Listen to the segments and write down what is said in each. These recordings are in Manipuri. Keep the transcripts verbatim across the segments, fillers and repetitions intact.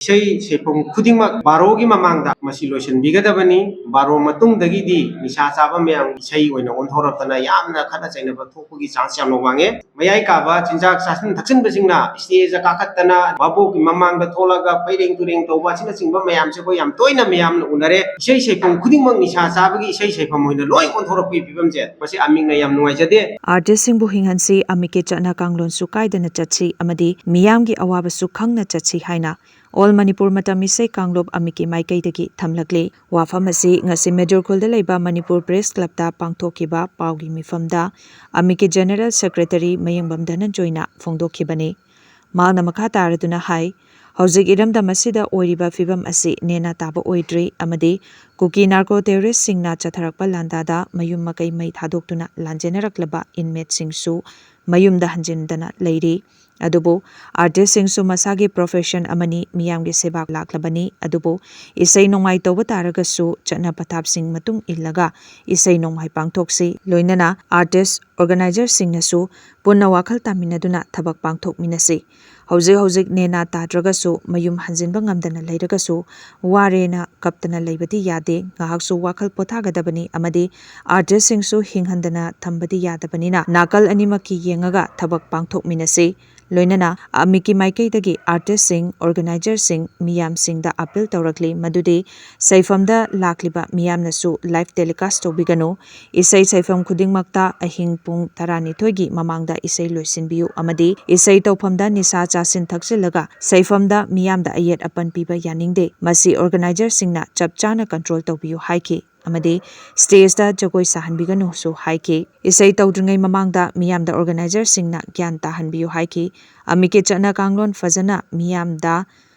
ꯏꯁꯩ ꯁꯩꯐꯝ ꯈꯨꯗꯤꯡꯃꯛ ꯕꯥꯔꯣꯒꯤ ꯃꯃꯥꯡꯗ ꯃꯁꯤ ꯂꯣꯏꯁꯤꯟꯕꯤꯒꯗꯕꯅꯤ꯫ ꯕꯥꯔꯣ ꯃꯇꯨꯡꯗꯒꯤꯗꯤ ꯅꯤꯁꯥ ꯆꯥꯕ ꯃꯌꯥꯝ ꯏꯁꯩ ꯑꯣꯏꯅ ꯑꯣꯟꯊꯣꯔꯛꯇꯅ ꯌꯥꯝꯅ ꯈꯠꯅ ꯆꯩꯅꯕ ꯊꯣꯛꯄꯒꯤ ꯆꯥꯟꯁ ꯌꯥꯝꯅ ꯋꯥꯡꯉꯦ꯫ ꯃꯌꯥꯏ ꯀꯥꯕ ꯆꯤꯟꯖꯥꯛ ꯆꯥꯁꯤꯟ ꯊꯛꯆꯤꯟꯕꯁꯤꯡꯅ ꯁ꯭ꯇꯦꯖꯇ ꯀꯥꯈꯠꯇꯅ ꯚꯥꯕꯣꯛꯀꯤ ꯃꯃꯥꯡꯗ ꯊꯣꯛꯂꯒ ꯐꯩꯔꯦꯡ ꯇꯨꯔꯦꯡ ꯇꯧꯕ ꯑꯁꯤꯅꯆꯤꯡꯕ ꯃꯌꯥꯝꯁꯦ ꯑꯩꯈꯣꯏ ꯌꯥꯝ ꯇꯣꯏꯅ ꯃꯌꯥꯝꯅ ꯎꯅꯔꯦ꯫ ꯏꯁꯩ ꯁꯩꯐꯝ ꯈꯨꯗꯤꯡꯃꯛ ꯅꯤꯁꯥ ꯆꯥꯕꯒꯤ ꯏꯁꯩ ꯁꯩꯐꯝ ꯑꯣꯏꯅ ꯂꯣꯏ ꯑꯣꯟꯊꯣꯔꯛꯄꯒꯤ ꯐꯤꯕꯝꯁꯦ, ꯃꯁꯤ ꯑꯃꯤꯛꯅ ꯌꯥꯝ ꯅꯨꯡꯉꯥꯏꯖꯗꯦ꯫ ꯑꯥꯔꯇꯤꯁꯁꯤꯡꯕꯨ ꯍꯤꯡꯍꯟꯁꯤ, ꯑꯃꯤꯛꯀꯤ ꯆꯠꯅ ꯀꯥꯡꯂꯣꯟꯁꯨ ꯀꯥꯏꯗꯅ ꯆꯠꯁꯤ ꯑꯃꯗꯤ ꯃꯤꯌꯥꯝꯒꯤ ꯑꯋꯥꯕꯁꯨ ꯈꯪꯅ ꯆꯠꯁꯤ ꯍꯥꯏꯅ ꯑꯣꯜ ꯃꯅꯤꯄꯨꯔ ꯃꯇꯝ ꯏꯁꯩ ꯀꯥꯡꯂꯨꯞ ꯑꯃꯤꯛꯀꯤ ꯃꯥꯏꯀꯩꯗꯒꯤ ꯊꯝꯂꯛꯂꯤ꯫ ꯋꯥꯐꯝ ꯑꯁꯤ ꯉꯁꯤ ꯃꯦꯖꯣꯔ ꯈꯨꯜꯗ ꯂꯩꯕ ꯃꯅꯤꯄꯨꯔ ꯄ꯭ꯔꯦꯁ ꯀ꯭ꯂꯕꯇ ꯄꯥꯡꯊꯣꯛꯈꯤꯕ ꯄꯥꯎꯒꯤ ꯃꯤꯐꯝꯗ ꯑꯃꯤꯛꯀꯤ ꯖꯦꯅꯔꯦꯜ ꯁꯦꯀ꯭ꯔꯦꯇꯔꯤ ꯃꯌꯦꯡꯕꯝ ꯙꯅꯟꯖꯣꯏꯅ ꯐꯣꯡꯗꯣꯛꯈꯤꯕꯅꯤ꯫ ꯃꯍꯥꯛꯅ ꯃꯈꯥ ꯇꯥꯔꯗꯨꯅ ꯍꯥꯏ, ꯍꯧꯖꯤꯛ ꯏꯔꯝꯗꯝ ꯑꯁꯤꯗ ꯑꯣꯏꯔꯤꯕ ꯐꯤꯕꯝ ꯑꯁꯤ ꯅꯦꯅꯥ ꯇꯥꯕ ꯑꯣꯏꯗ꯭ꯔꯤ ꯑꯃꯗꯤ ꯀꯨꯀꯤ ꯅꯥꯔꯀꯣ ꯇꯦꯔꯣꯔꯤꯁꯁꯤꯡꯅ ꯆꯠꯊꯔꯛꯄ ꯂꯥꯟꯗꯥꯗ ꯃꯌꯨꯝ ꯃꯀꯩ ꯃꯩ ꯊꯥꯗꯣꯛꯇꯨꯅ ꯂꯥꯟꯖꯦꯟꯅꯔꯛꯂꯕ ꯏꯟꯃꯦꯠꯁꯤꯡꯁꯨ ꯃꯌꯨꯝꯗ ꯍꯟꯖꯤꯟꯗꯅ ꯂꯩꯔꯤ꯫ ꯑꯗꯨꯕꯨ ꯑꯥꯔꯇꯤꯁꯁꯤꯡꯁꯨ ꯃꯁꯥꯒꯤ ꯄ꯭ꯔꯣꯐꯦꯁꯟ ꯑꯃꯅꯤ, ꯃꯤꯌꯥꯝꯒꯤ ꯁꯦꯕꯥ ꯂꯥꯛꯂꯕꯅꯤ꯫ ꯑꯗꯨꯕꯨ ꯏꯁꯩ ꯅꯣꯡꯃꯥꯏ ꯇꯧꯕ ꯇꯥꯔꯒꯁꯨ ꯆꯠꯅ ꯄꯊꯥꯞꯁꯤꯡ ꯃꯇꯨꯡ ꯏꯜꯂꯒ ꯏꯁꯩ ꯅꯣꯡꯃꯥꯏ ꯄꯥꯡꯊꯣꯛꯁꯤ꯫ ꯂꯣꯏꯅꯅ ꯑꯥꯔꯇꯤꯁ ꯑꯣꯔꯒꯅꯥꯏꯖꯔꯁꯤꯡꯅꯁꯨ ꯄꯨꯟꯅ ꯋꯥꯈꯜ ꯇꯥꯃꯤꯟꯅꯗꯨꯅ ꯊꯕꯛ ꯄꯥꯡꯊꯣꯛꯃꯤꯟꯅꯁꯤ꯫ ꯍꯧꯖꯤꯛ ꯍꯧꯖꯤꯛ ꯅꯦꯅꯥ ꯇꯥꯗ꯭ꯔꯒꯁꯨ, ꯃꯌꯨꯝ ꯍꯟꯖꯤꯟꯕ ꯉꯝꯗꯅ ꯂꯩꯔꯒꯁꯨ, ꯋꯥꯔꯦꯅ ꯀꯞꯇꯅ ꯂꯩꯕꯗꯤ ꯌꯥꯗꯦ꯫ ꯉꯥꯏꯍꯥꯛꯁꯨ ꯋꯥꯈꯜ ꯄꯣꯊꯥꯒꯗꯕꯅꯤ ꯑꯃꯗꯤ ꯑꯥꯔꯇꯤꯁꯁꯤꯡꯁꯨ ꯍꯤꯡꯍꯟꯗꯅ ꯊꯝꯕꯗꯤ ꯌꯥꯗꯕꯅꯤꯅ ꯅꯥꯀꯜ ꯑꯅꯤꯃꯛꯀꯤ ꯌꯦꯡꯉꯒ ꯊꯕꯛ ꯄꯥꯡꯊꯣꯛꯃꯤꯟꯅꯁꯤ꯫ ꯂꯣꯏꯅꯅ ꯑꯃꯤꯛꯀꯤ ꯃꯥꯏꯀꯩꯗꯒꯤ ꯑꯥꯔꯇꯤꯁꯁꯤꯡ, ꯑꯣꯔꯒꯅꯥꯏꯖꯔꯁꯤꯡ, ꯃꯤꯌꯥꯝꯁꯤꯡꯗ ꯑꯄꯤꯜ ꯇꯧꯔꯛꯂꯤ ꯃꯗꯨꯗꯤ ꯁꯩꯐꯝꯗ ꯂꯥꯛꯂꯤꯕ ꯃꯤꯌꯥꯝꯅꯁꯨ ꯂꯥꯏꯚ ꯇꯦꯂꯤꯀꯥꯁ ꯇꯧꯕꯤꯒꯅꯨ꯫ ꯏꯁꯩ ꯁꯩꯐꯝ ꯈꯨꯗꯤꯡꯃꯛꯇ ꯑꯍꯤꯡ ꯄꯨꯡ ꯇꯔꯥꯅꯤꯊꯣꯏꯒꯤ ꯃꯃꯥꯡꯗ ꯏꯁꯩ ꯂꯣꯏꯁꯤꯟꯕꯤꯌꯨ ꯑꯃꯗꯤ ꯏꯁꯩ ꯇꯧꯐꯝꯗ ꯅꯤꯁꯥ ꯆꯥꯁꯤꯟ ꯊꯛꯆꯤꯜꯂꯒ ꯁꯩꯐꯝꯗ ꯃꯤꯌꯥꯝꯗ ꯑꯌꯦꯠ ꯑꯄꯟ ꯄꯤꯕ ꯌꯥꯅꯤꯡꯗꯦ꯫ ꯃꯁꯤ ꯑꯣꯔꯒꯅꯥꯏꯖꯔꯁꯤꯡꯅ ꯆꯞ ꯆꯥꯅ ꯀꯟꯇ꯭ꯔꯣꯜ ꯇꯧꯕꯤꯌꯨ ꯍꯥꯏꯈꯤ꯫ ꯑꯃꯗꯤ ꯁ꯭ꯇꯦꯖꯇ ꯖꯒꯣꯏ ꯁꯥꯍꯟꯕꯤꯒꯅꯨꯁꯨ ꯍꯥꯏꯈꯤ꯫ ꯏꯁꯩ ꯇꯧꯗ꯭ꯔꯤꯉꯩ ꯃꯃꯥꯡꯗ ꯃꯤꯌꯥꯝꯗ ꯑꯣꯔꯒꯅꯥꯏꯖꯔꯁꯤꯡꯅ ꯒ꯭ꯌꯥꯟ ꯇꯥꯍꯟꯕꯤꯌꯨ ꯍꯥꯏꯈꯤ꯫ ꯑꯃꯤꯛꯀꯤ ꯆꯠꯅ ꯀꯥꯡꯂꯣꯟ ꯐꯖꯅ ꯃꯤꯌꯥꯝꯗ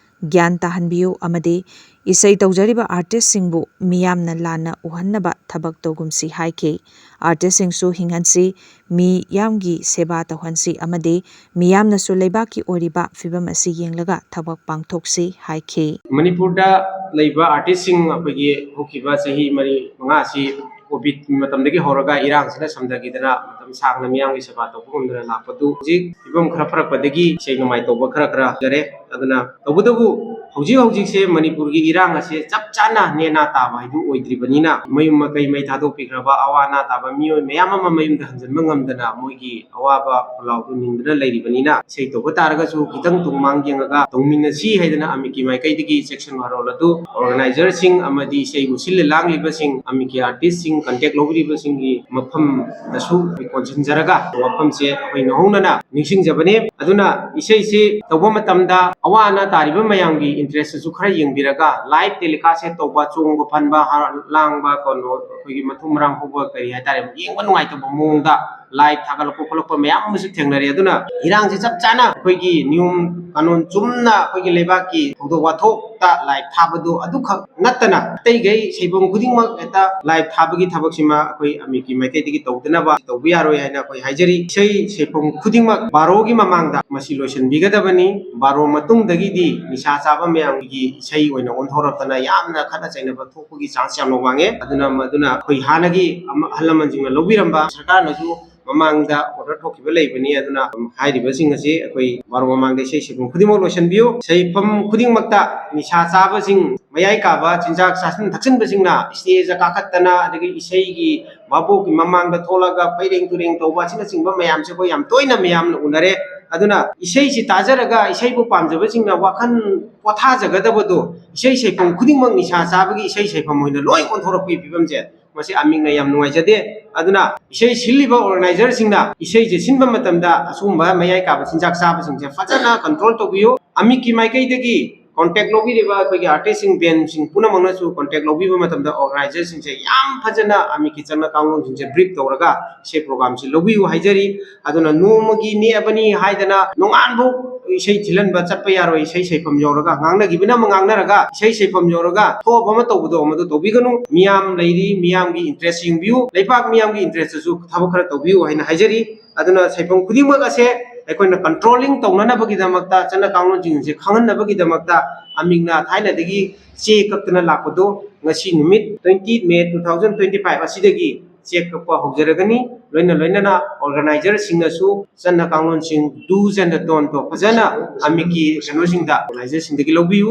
ꯒ꯭ꯌꯥꯟ ꯇꯥꯍꯟꯕꯤꯌꯨ ꯑꯃꯗꯤ ꯏꯁꯩ ꯇꯧꯖꯔꯤꯕ ꯑꯥꯔꯇꯤꯁꯁꯤꯡꯕꯨ ꯃꯤꯌꯥꯝꯅ ꯂꯥꯟꯅ ꯎꯍꯟꯅꯕ ꯊꯕꯛ ꯇꯧꯒꯨꯝꯁꯤ ꯍꯥꯏꯈꯤ꯫ ꯑꯥꯔꯇꯤꯁꯁꯤꯡꯁꯨ ꯍꯤꯡꯍꯟꯁꯤ, ꯃꯤꯌꯥꯝꯒꯤ ꯁꯦꯕꯥ ꯇꯧꯍꯟꯁꯤ ꯑꯃꯗꯤ ꯃꯤꯌꯥꯝꯅꯁꯨ ꯂꯩꯕꯥꯛꯀꯤ ꯑꯣꯏꯔꯤꯕ ꯐꯤꯕꯝ ꯑꯁꯤ ꯌꯦꯡꯂꯒ ꯊꯕꯛ ꯄꯥꯡꯊꯣꯛꯁꯤ ꯍꯥꯏꯈꯤ꯫ ꯃꯅꯤꯄꯨꯔꯗ ꯂꯩꯕ ꯑꯥꯔꯇꯤꯁꯁꯤꯡ ꯑꯩꯈꯣꯏꯒꯤ ꯍꯧꯈꯤꯕ ꯆꯍꯤ ꯃꯔꯤ ꯃꯉꯥ ꯑꯁꯤ ꯀꯣꯚꯤꯗ ꯃꯇꯝꯗꯒꯤ ꯍꯧꯔꯒ ꯏꯔꯥꯡꯁꯤꯅ ꯁꯝꯊꯈꯤꯗꯅ ꯃꯇꯝ ꯁꯥꯡꯅ ꯃꯤꯌꯥꯝꯒꯤ ꯁꯦꯕꯥ ꯇꯧꯕ ꯉꯝꯗꯅ ꯂꯥꯛꯄꯗꯨ ꯍꯧꯖꯤꯛ ꯐꯤꯕꯝ ꯈꯔ ꯐꯔꯛꯄꯗꯒꯤ ꯏꯁꯩ ꯅꯣꯡꯃꯥꯏ ꯇꯧꯕ ꯈꯔ ꯈꯔ ꯍꯧꯖꯔꯦ꯫ ꯑꯗꯨꯅ ꯇꯧꯕꯇꯕꯨ ꯍꯧꯖꯤꯛ ꯍꯧꯖꯤꯛꯁꯦ ꯃꯅꯤꯄꯨꯔꯒꯤ ꯏꯔꯥꯡ ꯑꯁꯦ ꯆꯞ ꯆꯥꯅ ꯅꯦꯅꯥ ꯇꯥꯕ ꯍꯥꯏꯗꯨ ꯑꯣꯏꯗ꯭ꯔꯤꯕꯅꯤꯅ, ꯃꯌꯨꯝ ꯃꯀꯩ ꯃꯩ ꯊꯥꯗꯣꯛꯄꯤꯈ꯭ꯔꯕ ꯑꯋꯥ ꯑꯅꯥ ꯇꯥꯕ ꯃꯤꯑꯣꯏ ꯃꯌꯥꯝ ꯑꯃ ꯃꯌꯨꯝꯗ ꯍꯟꯖꯤꯟꯕ ꯉꯝꯗꯅ ꯃꯣꯏꯒꯤ ꯑꯋꯥꯕ ꯈꯣꯜꯂꯥꯎꯗꯨ ꯅꯤꯡꯗꯨꯅ ꯂꯩꯔꯤꯕꯅꯤꯅ, ꯏꯁꯩ ꯇꯧꯕ ꯇꯥꯔꯒꯁꯨ ꯈꯤꯇꯪ ꯇꯨꯡ ꯃꯥꯡ ꯌꯦꯡꯉꯒ ꯇꯧꯃꯤꯟꯅꯁꯤ ꯍꯥꯏꯗꯅ ꯑꯃꯤꯛꯀꯤ ꯃꯥꯏꯀꯩꯗꯒꯤ ꯆꯦꯛꯁꯤꯟ ꯋꯥꯔꯣꯜ ꯑꯗꯨ organizer ꯁꯤꯡ ꯑꯃꯗꯤ ꯏꯁꯩꯕꯨ ꯁꯤꯜꯂ ꯂꯥꯡꯂꯤꯕꯁꯤꯡ, ꯑꯃꯤꯛꯀꯤ artist ꯁꯤꯡ, contact ꯂꯧꯕꯤꯔꯤꯕꯁꯤꯡꯒꯤ ꯃꯐꯝꯗꯁꯨ ꯑꯩꯈꯣꯏ ꯀꯣꯟꯁꯤꯟꯖꯔꯒ ꯋꯥꯐꯝꯁꯦ ꯑꯩꯈꯣꯏ ꯅꯧꯍꯧꯅꯅ ꯅꯤꯡꯁꯤꯡꯖꯕꯅꯤ꯫ ꯑꯗꯨꯅ ꯏꯁꯩꯁꯤ ꯇꯧꯕ ꯃꯇꯝꯗ ꯑꯋꯥ ꯑꯅꯥ ꯇꯥꯔꯤꯕ ꯃꯌꯥꯝꯒꯤ interest ꯁꯨ ꯈꯔ ꯌꯦꯡꯕꯤꯔꯒ live telecast ꯍꯦꯛ ꯇꯧꯕ, ꯆꯣꯡꯕ ꯐꯟꯕ, ꯍꯥ-, ꯂꯥꯡꯕ, ꯀꯩꯅꯣ, ꯑꯩꯈꯣꯏꯒꯤ ꯃꯊꯨꯝ ꯃꯔꯥꯡ ꯍꯧꯕ, ꯀꯔꯤ ꯍꯥꯏꯇꯥꯔꯦ, ꯌꯦꯡꯕ ꯅꯨꯡꯉꯥꯏꯇꯕ ꯃꯑꯣꯡꯗ live ꯊꯥꯒꯠꯂꯛꯄ ꯈꯣꯠꯂꯛꯄ ꯃꯌꯥꯝ ꯑꯃꯁꯨ ꯊꯦꯡꯅꯔꯦ꯫ ꯑꯗꯨꯅ ꯏꯔꯥꯡꯁꯤ ꯆꯞ ꯆꯥꯅ ꯑꯩꯈꯣꯏꯒꯤ ꯅꯤꯌꯣꯝ ꯀꯥꯅꯣꯟ ꯆꯨꯝꯅ ꯑꯩꯈꯣꯏꯒꯤ ꯂꯩꯕꯥꯛꯀꯤ ꯊꯧꯗꯣꯛ ꯋꯥꯊꯣꯛꯇ live ꯊꯥꯕꯗꯨ ꯑꯗꯨꯈꯛ ꯅꯠꯇꯅ ꯑꯇꯩꯈꯩ ꯁꯩꯕꯝ ꯈꯨꯗꯤꯡꯃꯛ ꯍꯦꯛꯇ live ꯊꯥꯕꯒꯤ ꯊꯕꯛꯁꯤꯃ ꯑꯩꯈꯣꯏ ꯑꯃꯤꯛꯀꯤ ꯃꯥꯏꯀꯩꯗꯒꯤ ꯇꯧꯗꯅꯕ ꯇꯧꯕ ꯌꯥꯔꯣꯏ ꯍꯥꯏꯅ ꯑꯩꯈꯣꯏ ꯍꯥꯏꯖꯔꯤ꯫ ꯏꯁꯩ ꯁꯩꯐꯝ ꯈꯨꯗꯤꯡꯃꯛ ꯕꯥꯔꯣꯒꯤ ꯃꯃꯥꯡꯗ ꯃꯁꯤ ꯂꯣꯏꯁꯤꯟꯕꯤꯒꯗꯕꯅꯤ꯫ ꯕꯥꯔꯣ ꯃꯇꯨꯡꯗꯒꯤꯗꯤ ꯅꯤꯁꯥ ꯆꯥꯕ ꯃꯌꯥꯝꯒꯤ ꯏꯁꯩ ꯑꯣꯏꯅ ꯑꯣꯟꯊꯣꯔꯛꯇꯅ ꯌꯥꯝꯅ ꯈꯠꯅ ꯆꯩꯅꯕ ꯊꯣꯛꯄꯒꯤ chance ꯌꯥꯝꯅ ꯋꯥꯡꯉꯦ꯫ ꯑꯗꯨꯅ ꯃꯗꯨꯅ ꯑꯩꯈꯣꯏ ꯍꯥꯟꯅꯒꯤ ꯑꯃ-, ꯑꯍꯜ ꯂꯃꯟꯁꯤꯡꯅ ꯂꯧꯕꯤꯔꯝꯕ, ꯁꯔꯀꯥꯔꯅꯁꯨ ꯃꯃꯥꯡꯗ order ꯊꯣꯛꯈꯤꯕ ꯂꯩꯕꯅꯤ꯫ ꯑꯗꯨꯅ ꯍꯥꯏꯔꯤꯕꯁꯤꯡ ꯑꯁꯤ ꯑꯩꯈꯣꯏ ꯕꯥꯔꯣ ꯃꯃꯥꯡꯗ ꯏꯁꯩ ꯁꯩꯐꯝ ꯈꯨꯗꯤꯡꯃꯛ ꯂꯣꯏꯁꯤꯟꯕꯤꯌꯨ꯫ ꯁꯩꯐꯝ ꯈꯨꯗꯤꯡꯃꯛꯇ ꯅꯤꯁꯥ ꯆꯥꯕꯁꯤꯡ, ꯃꯌꯥꯏ ꯀꯥꯕ ꯆꯤꯟꯖꯥꯛ ꯆꯥꯁꯤꯟ ꯊꯛꯆꯤꯟꯕꯁꯤꯡꯅ stage ꯀꯥꯈꯠꯇꯅ, ꯑꯗꯒꯤ ꯏꯁꯩꯒꯤ ꯚꯥꯕꯣꯛꯀꯤ ꯃꯃꯥꯡꯗ ꯊꯣꯛꯂꯒ ꯐꯩꯔꯦꯡ ꯇꯨꯔꯦꯡ ꯇꯧꯕ ꯑꯁꯤꯅꯆꯤꯡꯕ ꯃꯌꯥꯝꯁꯦ ꯑꯩꯈꯣꯏ ꯌꯥꯝ ꯇꯣꯏꯅ ꯃꯤꯌꯥꯝꯅ ꯎꯅꯔꯦ꯫ ꯑꯗꯨꯅ ꯏꯁꯩꯁꯤ ꯇꯥꯖꯔꯒ ꯏꯁꯩꯕꯨ ꯄꯥꯝꯖꯕꯁꯤꯡꯅ ꯋꯥꯈꯜ ꯄꯣꯊꯥꯖꯒꯗꯕꯗꯣ, ꯏꯁꯩ ꯁꯩꯐꯝ ꯈꯨꯗꯤꯡꯃꯛ ꯅꯤꯁꯥ ꯆꯥꯕꯒꯤ ꯏꯁꯩ ꯁꯩꯐꯝ ꯑꯣꯏꯅ ꯂꯣꯏ ꯑꯣꯟꯊꯣꯔꯛꯄꯒꯤ ꯐꯤꯕꯝꯁꯦ, ꯃꯁꯤ ꯑꯃꯤꯛꯅ ꯌꯥꯝ ꯅꯨꯡꯉꯥꯏꯖꯗꯦ꯫ ꯑꯗꯨꯅ ꯏꯁꯩ ꯁꯤꯜꯂꯤꯕ organizer ꯁꯤꯡꯅ ꯏꯁꯩꯁꯦ ꯁꯤꯟꯕ ꯃꯇꯝꯗ ꯑꯁꯨꯒꯨꯝꯕ ꯃꯌꯥꯏ ꯀꯥꯕ ꯆꯤꯟꯖꯥꯛ ꯆꯥꯕꯁꯤꯡꯁꯦ ꯐꯖꯅ control ꯇꯧꯕꯤꯌꯨ꯫ ꯑꯃꯤꯛꯀꯤ ꯃꯥꯏꯀꯩꯗꯒꯤ contact ꯂꯧꯕꯤꯔꯤꯕ ꯑꯩꯈꯣꯏꯒꯤ artist ꯁꯤꯡ, band ꯁꯤꯡ ꯄꯨꯝꯅꯃꯛꯅꯁꯨ contact ꯂꯧꯕꯤꯕ ꯃꯇꯝꯗ organizer ꯁꯤꯡꯁꯦ ꯌꯥꯝ ꯐꯖꯅ ꯑꯃꯤꯛꯀꯤ ꯆꯠꯅ ꯀꯥꯡꯂꯣꯟꯁꯤꯡꯁꯦ brief ꯇꯧꯔꯒ ꯏꯁꯩ program ꯁꯤ ꯂꯧꯕꯤꯌꯨ ꯍꯥꯏꯖꯔꯤ꯫ ꯑꯗꯨꯅ ꯅꯣꯡꯃꯒꯤ ꯅꯦꯛꯑꯕꯅꯤ ꯍꯥꯏꯗꯅ ꯅꯣꯡꯉꯥꯟꯕꯨꯛ ꯏꯁꯩ ꯊꯤꯜꯍꯟꯕ ꯆꯠꯄ ꯌꯥꯔꯣꯏ꯫ ꯏꯁꯩ ꯁꯩꯐꯝ ꯌꯧꯔꯒ ꯉꯥꯡꯅꯈꯤꯕꯅ ꯑꯃ ꯉꯥꯡꯅꯔꯒ, ꯏꯁꯩ ꯁꯩꯐꯝ ꯌꯧꯔꯒ ꯊꯣꯛꯑꯕ ꯑꯃ ꯇꯧꯕꯗꯣ, ꯃꯗꯨ ꯇꯧꯕꯤꯒꯅꯨ꯫ ꯃꯤꯌꯥꯝ ꯂꯩꯔꯤ, ꯃꯤꯌꯥꯝꯒꯤ interest ꯌꯦꯡꯕꯤꯌꯨ, ꯂꯩꯕꯥꯛ ꯃꯤꯌꯥꯝꯒꯤ interest ꯇꯁꯨ ꯊꯕꯛ ꯈꯔ ꯇꯧꯕꯤꯌꯨ ꯍꯥꯏꯅ ꯍꯥꯏꯖꯔꯤ꯫ ꯑꯗꯨꯅ ꯁꯩꯐꯝ ꯈꯨꯗꯤꯡꯃꯛ ꯑꯁꯦ ꯑꯩꯈꯣꯏꯅ controlling ꯇꯧꯅꯅꯕꯒꯤꯗꯃꯛꯇ, ꯆꯠꯅ ꯀꯥꯡꯂꯣꯟꯁꯤꯡꯁꯦ ꯈꯪꯍꯟꯅꯕꯒꯤꯗꯃꯛꯇ ꯑꯃꯤꯛꯅ ꯊꯥꯏꯅꯗꯒꯤ ꯆꯦ ꯀꯛꯇꯅ ꯂꯥꯛꯄꯗꯣ ꯉꯁꯤ ꯅꯨꯃꯤꯠ twenty May two thousand twenty five ꯑꯁꯤꯗꯒꯤ ꯆꯦ ꯀꯛꯄ ꯍꯧꯖꯔꯒꯅꯤ꯫ ꯂꯣꯏꯅ ꯂꯣꯏꯅꯅ organizer ꯁꯤꯡꯅꯁꯨ ꯆꯠꯅ ꯀꯥꯡꯂꯣꯟꯁꯤꯡ, do's and the don't ꯇꯣ ꯐꯖꯅ ꯑꯃꯤꯛꯀꯤ ꯀꯩꯅꯣꯁꯤꯡꯗ, organizer ꯁꯤꯡꯗꯒꯤ ꯂꯧꯕꯤꯌꯨ꯫